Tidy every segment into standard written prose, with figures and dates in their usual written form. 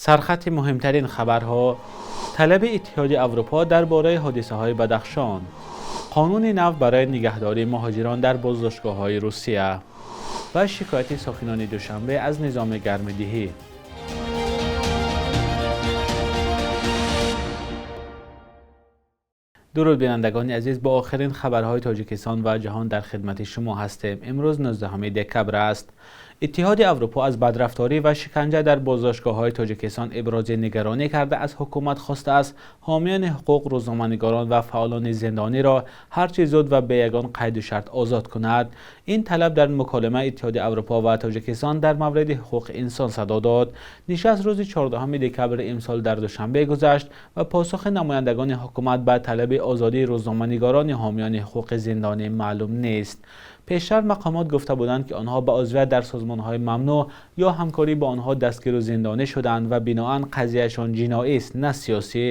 Сархати муҳимтарин хабарҳо: талаби Иттиҳоди Аврупо дар бораи ҳодисаҳои Бадахшон, қонуни нав барои нигаҳдории муҳоҷирон дар боздоштгоҳҳои Русия ва шикояти сокинони Душанбе аз низоми гармидиҳӣ. Дуруд бинандагони азиз, бо охирин хабарҳои Тоҷикистон ва ҷаҳон дар хидмати шумо ҳастем. Имрӯз 19 декабр аст. Иттиҳоди Аврупо аз бадрафторӣ ва шиканҷа дар боздоштгоҳҳои Тоҷикистон ибрози нигаронӣ карда, аз ҳукумат хостааст ҳомиёни ҳуқуқ, рӯзноманигорон ва фаъолони зиндониро ҳарчи зуд ва бе ягон қайду шарт озод кунад. Ин талаб дар муколимаи Иттиҳоди Аврупо ва Тоҷикистон дар мавриди ҳуқуқи инсон садо дод. Нишаст рӯзи 14 декабри имсол дар Душанбе гузашт ва посухи намояндагони ҳукумат ба талаби озодии рӯзноманигорони ҳомиёни ҳуқуқи зиндонӣ маълум нест. Пештар мақомот гуфта буданд, ки онҳо ба узвият дар созмонҳои мамнӯъ ё ҳамкорӣ бо онҳо дастгир ва зиндонӣ шуданд ва биноан қазияшон ҷиноӣ аст, на сиёсӣ.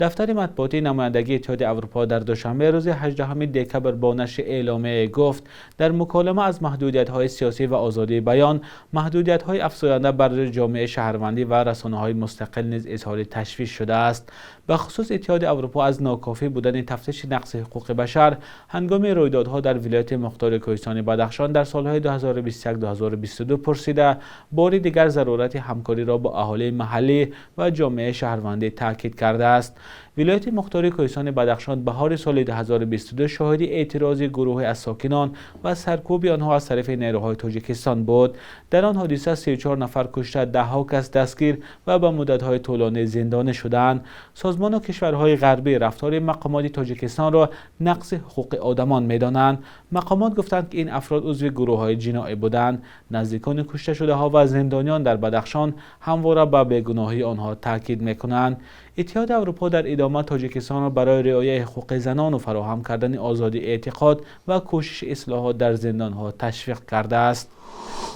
Дафтари матбуотии намояндагии Иттиҳоди Аврупо дар Душанбе рӯзи 18 декабр бо нашри эъломияе гуфт, дар муколима аз маҳдудиятҳои сиёсӣ ва озодии баён, маҳдудиятҳои афзоянда бар ҷомеаи шаҳрвандӣ ва расонаҳои мустақил низ изҳори ташвиш шудааст. Ба хусус Иттиҳоди Аврупо аз нокофӣ будани тафтиши нақзи ҳуқуқи башар ҳангоми рӯйдодҳо дар вилояти мухтори Кӯҳистони Бадахшон дар солҳои 2021-2022 пурсида, бори дигар зарурати ҳамкориро бо аҳолии маҳаллӣ ва ҷомеаи шаҳрвандӣ таъкид кардааст. Вилояти мухтори Кӯҳистони Бадахшон баҳори соли 2022 шоҳиди эътирози гурӯҳе аз сокинон ва саркӯби онҳо аз тарафи нерӯҳои Тоҷикистон буд. Дар он ҳодиса 34 нафар кушта, даҳҳо кас дастгир ва ба муддатҳои тӯлонӣ зиндонӣ шуданд. Созмону кишварҳои ғарбӣ рафтори мақомоти Тоҷикистонро нақзи ҳуқуқи одамон медонанд. Мақомот гуфтанд, ки ин афрод узви гурӯҳҳои ҷиноӣ буданд. Наздикони кушташудаҳо ва зиндониён дар Бадахшон ҳамвора ба бегуноҳии онҳо таъкид мекунанд. Иттиҳоди Аврупо дар идома Тоҷикистонро барои риояи ҳуқуқи занон ва фароҳам кардани озодии эътиқод ва кӯшиши ислоҳот дар зиндонҳо ташвиқ кардааст.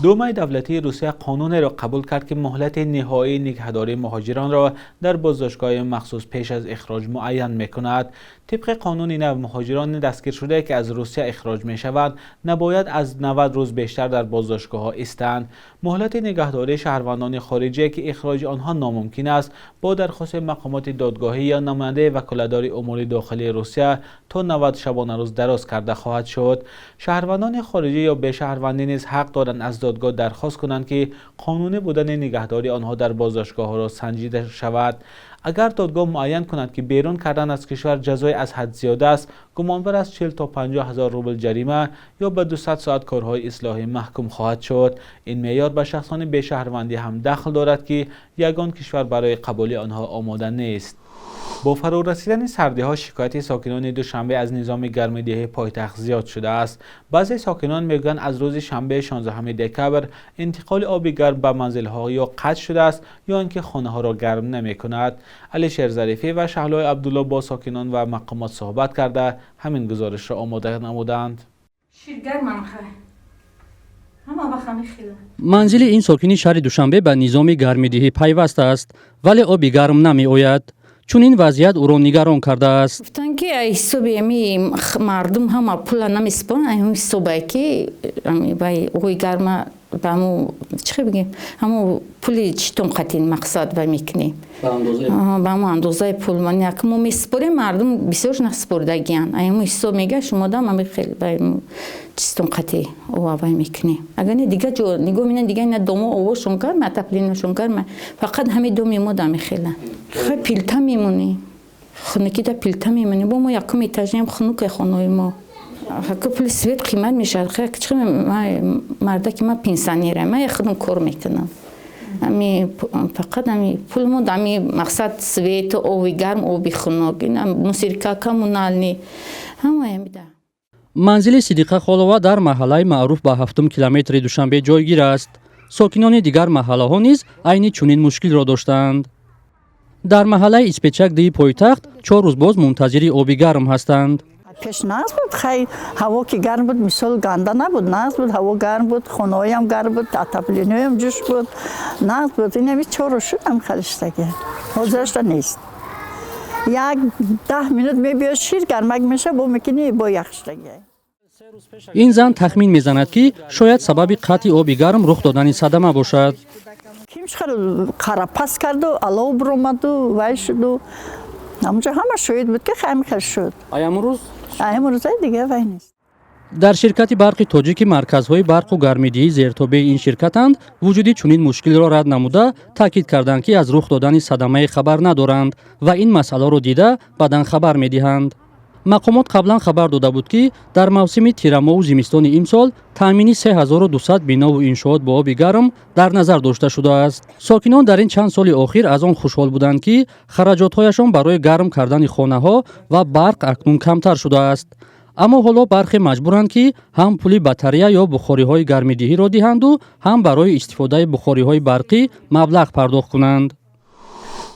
Думаи давлатии Русия қонунеро қабул кард, ки муҳлати ниҳоии нигаҳдории муҳоҷиронро дар боздоштгоҳи махсус пеш аз ихроҷ муайян мекунад. Тибқи қонуни нав, муҳоҷирони дастгиршудае, ки аз Русия ихроҷ мешаванд, набояд аз 90 рӯз бештар дар боздоштгоҳҳо истанд. Муҳлати нигаҳдории шаҳрвандони хориҷие, ки ихроҷи онҳо номумкин аст, бо дархости мақомоти додгоҳӣ ё намояндаи ваколатдори умури дохилии Русия то 90 шабонарӯз дароз карда хоҳад шуд. Шаҳрвандони хориҷӣ ё бешаҳрвандӣ низ ҳақ доранд аз додгоҳ дархост кунанд, ки қонунӣ будани нигаҳдории онҳо дар боздоштгоҳҳоро санҷида шавад. Агар додгоҳ муайян кунад, ки берун кардан аз кишвар ҷазои аз ҳад зиёд аст, гумонбар аз 40 то 50 ҳазор рубл ҷарима ё ба 200 соат корҳои ислоҳӣ маҳкум хоҳад шуд. Ин меъёр ба шахсони бешаҳрвандӣ ҳам дахл дорад, ки ягон кишвар барои қабули онҳо омода нест. Бо фарорасидани сардиҳо шикояти сокинони Душанбе аз низоми гармидиҳии пойтахт зиёд шудааст. Баъзе сокинон мегӯянд, аз рӯзи шанбе 16 декабр интиқоли оби гарм ба манзилҳо ё қатъ шудааст, ё инки хонаҳоро гарм намекунад. Алишер Зарифӣ ва Шаҳлои Абдулло бо сокинон ва мақомот суҳбат карда, ҳамин гузоришро омода намуданд. Манзили ин сокини шаҳри Душанбе ба низоми гармидиҳӣ пайваст аст, вале оби гарм намеояд. Чунин вазъият ӯро нигарон кардааст. Гуфтанд, ки ҳисоби ами мардум ҳама пула намеспоранд, ҳамин ҳисобае, ки вай ои гарма ба ҳаму чӣ бигем, ҳаму пули читон қатин мақсад вай мекунем, ба ҳаму андозаи пул як мо месупорем, мардум бисёр наспордагиянд. Ҳаму ҳисоб мега, шумодам ами хел чистон қати ова вай мекунем. Агар не, дига ҷо нигоҳ мена, дига ина домо овошон гарма, отоплениашон гарма, фақат ҳами доми мо дами хела. Хай, пилта мемонем, хунукида пилта мемонем. Бо мо якум этажем, хунуке хонаи мо. Ҳака пули свет қимат мешавад. Хай, чӣ мардаки ман пенсионерам, ман худам кор мекунам. Ами фақат ами пул мо ами мақсад свету оби гарм, оби хунук, мусорка, коммунальный, ҳамаи амида. Манзили Сидиқа Холова дар маҳаллаи маъруф ба ҳафтум километри Душанбе ҷойгир аст. Сокинони дигар маҳаллаҳо низ айни чунин мушкилро доштанд. Дар маҳаллаи Испечак дии пойтахт 4 рӯз боз мунтазири оби гарм ҳастанд. Пеш нағз буд. Хай, ҳаво ки гарм буд, мисол, ганда набуд, нағз буд, ҳаво гарм буд, хонаҳоям гарм буд, отоплениеам ҷӯш буд, нағз буд. Инами 4 рӯз шуд ам халиштаги, ҳозирашта нест. Як 10 минут мебиёд, шир гармак меша, бо мекунӣ, бо яхштаги. Ин зан тахмин мезанад, ки шояд сабаби қатъи оби гарм рух додани садама бошад. Ким чӣ қарапас карду, алов биромаду, вай шуду. Ҳамонҷо ҳама шоҳид буд, ки ҳамин хел шуд. Аямрӯз? Аямрӯзаи дига вай нест. Дар ширкати барқи тоҷик, ки марказҳои барқу гармидиҳӣ зертобеи ин ширкатанд, вуҷуди чунин мушкилро рад намуда, таъкид карданд, ки аз рух додани садамае хабар надоранд ва ин масъаларо дида баъдан хабар медиҳанд. Мақомот қаблан хабар дода буд, ки дар мавсими тирамоҳу зимистони имсол таъмини 3200 бинову иншоот бо оби гарм дар назар дошта шудааст. Сокинон дар ин чанд соли охир аз он хушҳол буданд, ки хараҷотҳояшон барои гарм кардани хонаҳо ва барқ акнун камтар шудааст. Аммо ҳоло бархе маҷбуранд, ки ҳам пули батарея ё бухориҳои гармидиҳиро диҳанду, ҳам барои истифодаи бухориҳои барқӣ маблағ пардохт кунанд.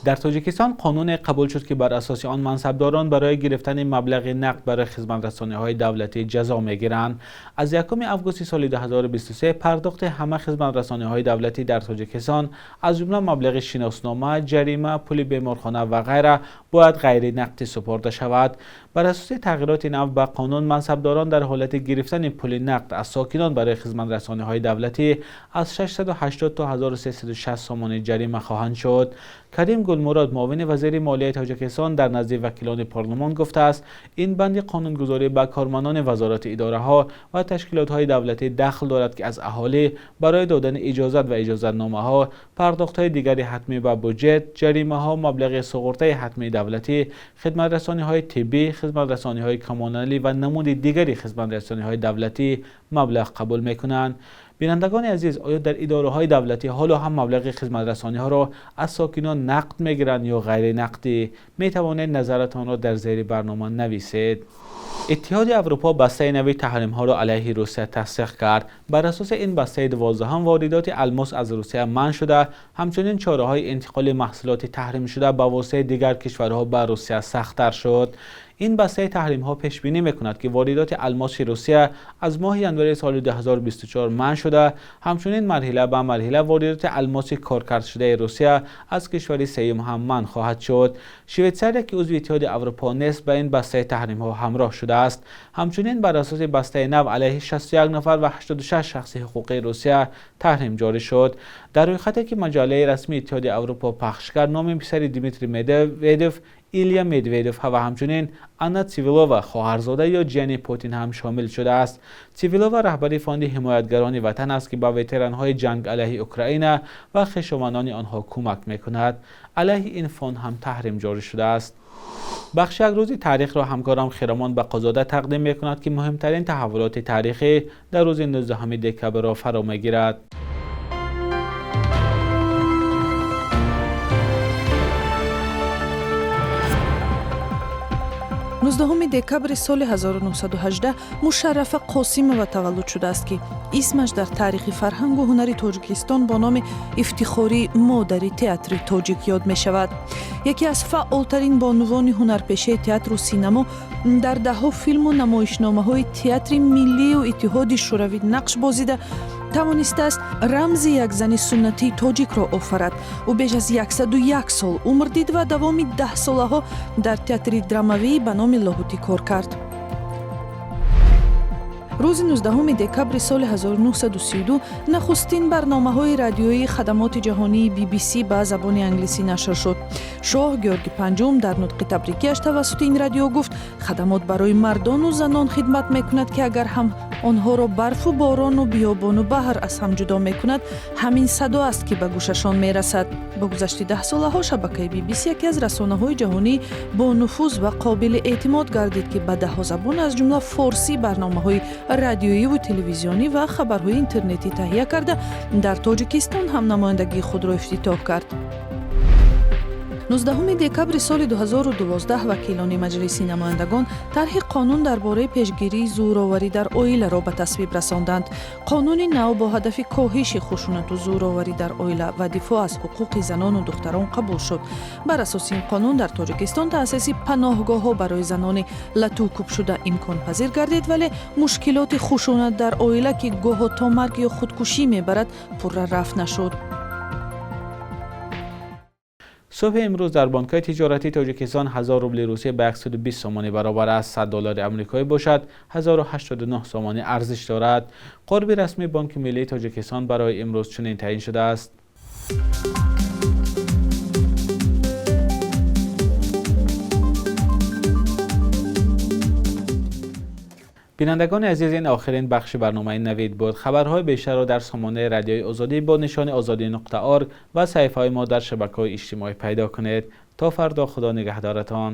Дар Тоҷикистон қонуне қабул шуд, ки бар асоси он мансабдорон барои гирифтани маблағи нақд барои хизматрасониҳои давлатӣ ҷазо мегиранд. Аз 1 августи соли 2023 пардохти ҳама хизматрасониҳои давлатӣ дар Тоҷикистон, аз ҷумла маблағи шиноснома, ҷарима, пули беморхона ва ғайра, бояд ғайринақдӣ супорда шавад. Бар асоси тағйироти нав ба қонун, мансабдорон дар ҳолати гирифтани пули нақд аз сокинон барои хизматрасониҳои давлатӣ аз 680 то 1360 сомонӣ ҷарима хоҳанд шуд. Карим Гулмурод, муовини вазири молияи Тоҷикистон, дар назди вакилони парлумон гуфтааст, ин банди қонунгузорӣ ба кормандони вазорати идораҳо ва ташкилотҳои давлатӣ дахл дорад, ки аз аҳолӣ барои додани иҷозат ва иҷозатномаҳо, пардохтҳои дигари ҳатмӣ ба буҷет, ҷаримаҳо, маблағи суғуртаи ҳатмии давлатӣ, хидматрасониҳои тиббӣ, хизматрасониҳои коммуналӣ ва намуди дигари хизматрасониҳои давлатӣ маблағ қабул мекунанд. Бинандагони азиз, оё дар идораҳои давлатӣ ҳоло ҳам маблағи хизматрасониҳоро аз сокинон нақд мегиранд ё ғайринақдӣ? Метавонед назаратонро дар зери барнома нависед. Иттиҳоди Аврупо бастаи нави таҳримҳоро алайҳи Русия тасдиқ кард. Бар асоси ин бастаи 12-ҳам воридоти алмос аз Русия манъ шуда, ҳамчунин чораҳои интиқоли маҳсулоти таҳримшуда ба воситаи дигар кишварҳо ба Русия сахттар шуд. Ин бастаи таҳримҳо пешбинӣ мекунад, ки воридоти алмоси Русия аз моҳи январи соли 2024 манъ шуда, ҳамчунин марҳила ба марҳила воридоти алмоси коркардшудаи Русия аз кишвари сеюм ҳам манъ хоҳад шуд. Швейтсария, ки узви Иттиҳоди Аврупо нест, ба ин бастаи таҳримҳо ҳамроҳ шудааст. Ҳамчунин бар асоси бастаи нав алайҳи 61 нафар ва 86 шахси ҳуқуқии Русия таҳрим ҷорӣ шуд. Дар рӯйхате, ки маҷаллаи расмии Иттиҳоди Аврупо пахш кард, номи писари Дмитрий Медведев, Илия Медведев ва ҳамчунин Анна Цивилова, хоҳарзода ё ҷияни Путин, ҳам шомил шудааст. Цивилова раҳбари фонди ҳимоятгарони ватан аст, ки ба ветеранҳои ҷанг алайҳи Украина ва хешовандони онҳо кӯмак мекунад. Алайҳи ин фонд ҳам таҳрим ҷорӣ шудааст. Бахши як рӯзи таърихро ҳамкорам Хиромон Бақозода тақдим мекунад, ки муҳимтарин таҳаввулоти таърихӣ дар рӯзи 19 декабрро фаро мегирад. 19 декабри соли 1918 Мушаррафа Қосимова таваллуд шудааст, ки исмаш дар таърихи фарҳангу ҳунари Тоҷикистон бо номи ифтихории модари театри тоҷик ёд мешавад. Яке аз фаъолтарин бонувони ҳунарпешаи театру синамо, дар даҳҳо филму намоишномаҳои театри миллию Иттиҳоди Шӯравӣ нақш бозида, тавонистааст рамзи як зани суннатии тоҷикро офарад. Ӯ беш аз 101 сол умр дид ва давоми даҳсолаҳо дар театри драмавии ба номи Лоҳутӣ кор кард. Рӯзи 19 декабри соли 1932 нахустин барномаҳои радиоии хадамоти ҷаҳонии BBC ба забони англисӣ нашр шуд. Шоҳ Георги Панҷум дар нутқи табрикиаш тавассути ин радио гуфт: «Хадамот барои мардону занон хидмат мекунад, ки агар ҳам онҳоро барфу борону биёбону баҳр аз ҳам ҷудо мекунад, ҳамин садо аст, ки ба гӯшашон мерасад». Бо гузашти даҳсолаҳо шабакаи BBC яке аз расонаҳои ҷаҳонии бонуфуз ва қобили эътимод гардид, ки ба даҳҳо забон, аз ҷумла форсӣ, барномаҳои радиоиву телевизионӣ ва хабарҳои интернетӣ таҳия карда, дар Тоҷикистон ҳам намояндагии худро ифтитоҳ кард. 19 декабри соли 2012 вакилони Маҷлиси намояндагон тарҳи қонун дар бораи пешгирии зӯроварӣ дар оиларо ба тасвиб расонданд. Қонуни нав бо ҳадафи коҳиши хушунату зӯроварӣ дар оила ва дифоъ аз ҳуқуқи занону духтарон қабул шуд. Бар асоси ин қонун дар Тоҷикистон таъсиси паноҳгоҳҳо барои занони латукӯбшуда имконпазир гардид, вале мушкилоти хушунат дар оила, ки гоҳо то марг ё худкушӣ мебарад, пурра рафъ нашуд. Субҳи имрӯз дар бонкҳои тиҷоратии Тоҷикистон 1000 рубли Русия ба 120 сомонӣ баробар аст. 100 доллари амрикоӣ бошад 1089 сомонӣ арзиш дорад. Қурби расмии Бонки миллии Тоҷикистон барои имрӯз чунин таъин шудааст. Бинандагони азиз, ин охирин бахши барномаи Навид буд. Хабарҳои бештарро дар сомонаи Радиои Озодӣ бо нишони ozodi.org ва саҳифаҳои мо дар шабакаҳои иҷтимоӣ пайдо кунед. То фардо, Худо нигаҳдоратон.